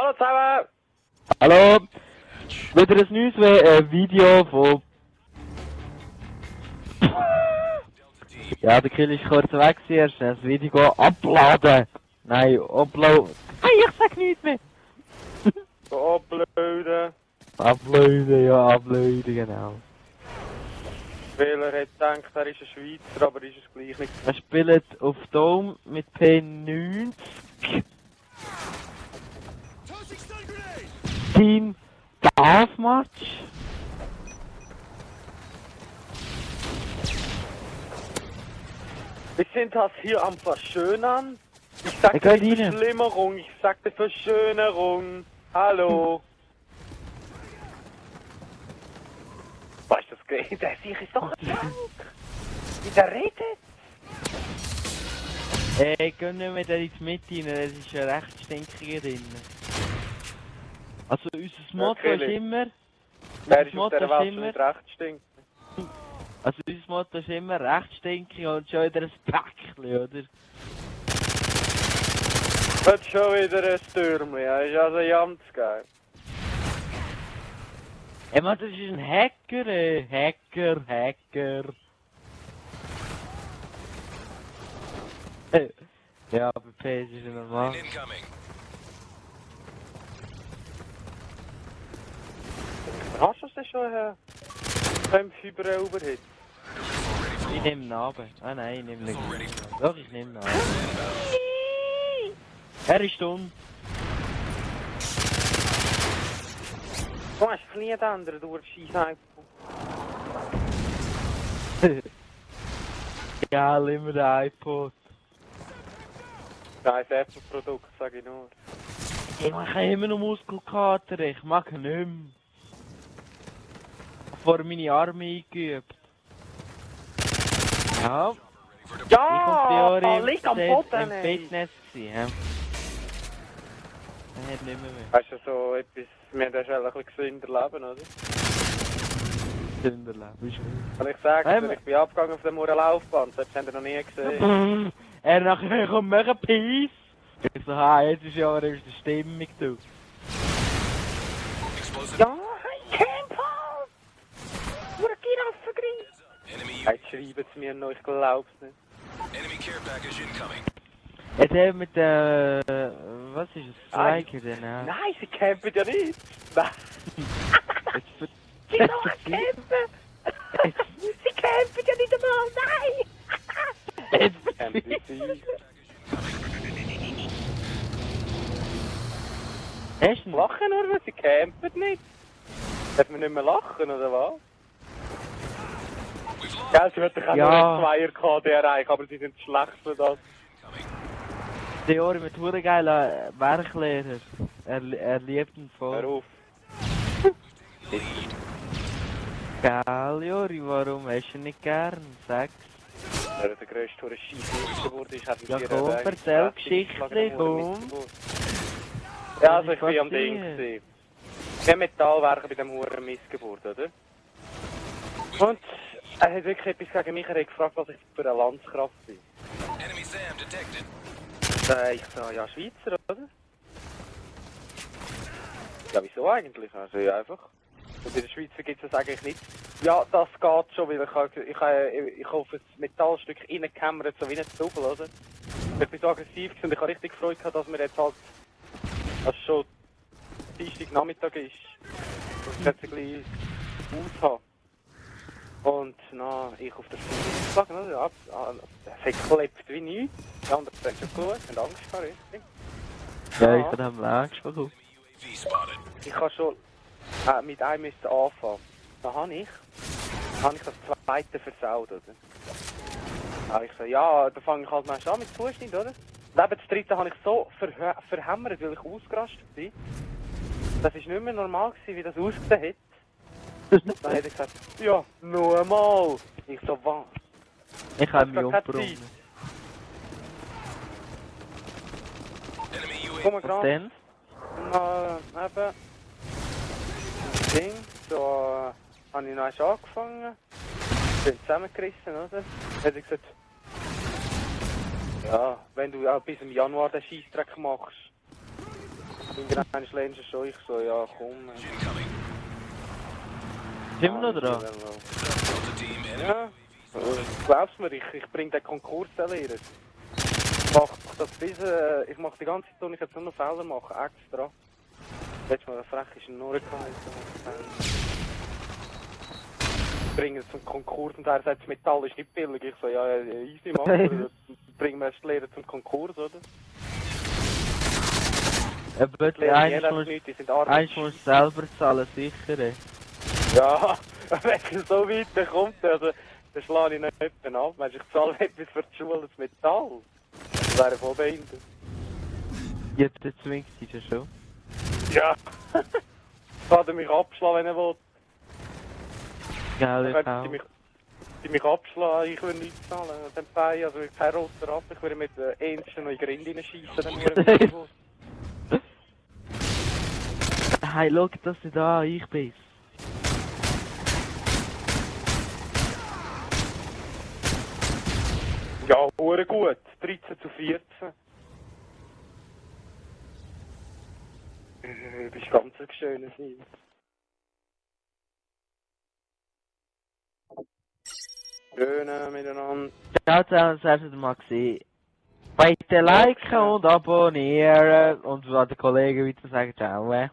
Hallo zusammen! Hallo! Wieder ein neues Video von... Ja, der Kill ist kurz weg, er schnell das Video uploaden! Nein, uploaden! Hey, ich sag nichts mehr! Uploaden! Uploaden, ja, uploaden, genau. Spieler hat gedacht, er ist ein Schweizer, aber ist es gleich nicht. Wir spielen auf Dome mit P90. Team Deathmatch. Wir sind das hier am Verschönern. Ich sag Ja, nicht Verschlimmerung, ich sagte Verschönerung. Hallo. Weißt du, das geht? Der sich ist doch krank. Wie der redet. Gehen wir da ins Mitte rein, es ist ja recht stinkig drin. Also unser Motto Okay, ist immer... Wer ist auf dieser Welt schon nicht recht stinkt? Also unser Motto ist immer recht stinkig und schon wieder ein Päckchen, oder? Wird schon wieder ein Stürmchen, ja, ist also ganz geil. Ey Mann, das ist ein Hacker, Hacker. Ja, bei PS ist er normal. Hast du das denn schon beim Fiber-Overhit? Ich nehme ihn ab. Ah nein, ich nehme ihn nicht. Doch, ich nehme ihn ab. Er ist dumm. Du hast nie den anderen durch Scheiße. Geil, immer der iPod. Scheiß Apple-Produkt, sag ich nur. Ich mache immer noch Muskelkater, ich mag ihn nicht mehr. Vor meine Arme eingeübt. Ja. Ja! Ich Liegt am im Boden, ey! Fitness gewesen, hä? Er hat nicht mehr. Weißt du, so etwas, wir haben ja schon ein bisschen gesünder leben, oder? Sünderleben, ist gut. Und ich sage, ich bin abgegangen auf der Laufbahn, das habt ihr noch nie gesehen. Er nachher kommt mega Peace. Ich so, jetzt ist ja aber die Stimmung, du. Ja, hey, Camper! Nur ein Giraffengriff! Jetzt schreiben sie mir noch, ich glaub's nicht. Jetzt eben mit der... was ist es? Striker denn? Nein, sie campen ja nicht! Nein! Sie noch campen! Sie campen ja nicht einmal, nein! Campen sie! Hast du Lachen nur, sie campen nicht! Darf man nicht mehr lachen, oder was? Ja, sie hätten auch nur einen Zweier KD erreichen, aber sie sind schlecht für das. Theorie mit hure geiler Werklehrer. Er liebt ihn voll. Hör auf. Geil, Jori, warum hast du ihn nicht gern? Sag's. Weil er der grösste hure Scheisswurst geworden ist, hat Ja komm, erzähl Geschichte, komm. Ja, also ich bin am Ding gewesen. Wir Metallwerker bei dem Huren Missgeburt, oder? Und er hat wirklich etwas gegen mich, er hat gefragt, was ich für eine Landskraft bin. Ich so, ja, Schweizer, oder? Ja, wieso eigentlich? Also, ja, einfach. Und in der Schweiz gibt es das eigentlich nicht. Ja, das geht schon, weil ich auf ein Metallstück reingehämmert, so wie ein Double, oder? Ich bin so aggressiv und ich habe richtig Freude gehabt, dass wir jetzt halt, als es schon Dienstag Nachmittag ist, dass ich jetzt ein bisschen aus habe. Und na, ich auf der Füße geschlagen, oder? Ja, der verklebt wie nichts. Die anderen haben schon geschaut, haben Angst gehabt, richtig? Ja, ich habe am Angst bekommen. Ich habe schon mit einem müssen anfangen. Da habe ich das zweite versaut, oder? Da ich so, ja, da fange ich halt mal an mit Zuschnitt, oder? Neben das dritte habe ich so verhämmert, weil ich ausgerastet bin. Das war nicht mehr normal gewesen, wie das ausgesehen hat. Dann hat er gesagt, ja, nur einmal. Ich so, was? Ich habe mich umgebracht. Komm mal gerade. Dann? Eben. Ding, so habe ich noch eins angefangen. Bin zusammengerissen, oder? Dann hat er gesagt, ja, wenn du auch bis im Januar den Scheissdreck machst, Irgendwann lehnst du schon, ich so, ja komm. Sind wir noch dran? Ja, glaubst mir, ich bring den Konkurs lehrer. Ich mach die ganze Zeit, ich jetzt nur noch Fehler machen, extra. Letztes Mal frech ist ein Norden bringen es zum Konkurs und er sagt, das Metall ist nicht billig. Ich so, ja, easy machen. Bringen wir erst die Lehrer zum Konkurs, oder? Bitte, eins musst du selber zahlen, sicher. Ja, wenn es so weit kommt, also, dann schlage ich nicht jemanden ab. Meinst du, ich zahle etwas für die Schule, das Metall? Das wäre voll behindert. Jetzt zwingt sie das schon. Ja. Kann er mich abschlagen, wenn er will. Geil, ich auch. Die mich abschlagen, ich würde nichts zahlen. Dann Bein, also kein roter ab, ich würde mit den Ähnsten noch in die Grinde reinschiessen, dann nur Hey, schau, dass du da, ich bin's. Ja, hure gut. 13:14. Du bist ganz ein schönes Nils. Schöne miteinander. Ciao zusammen, das hast du mal gesehen. Bitte liken und abonnieren und was der Kollege wieder sagen, ciao.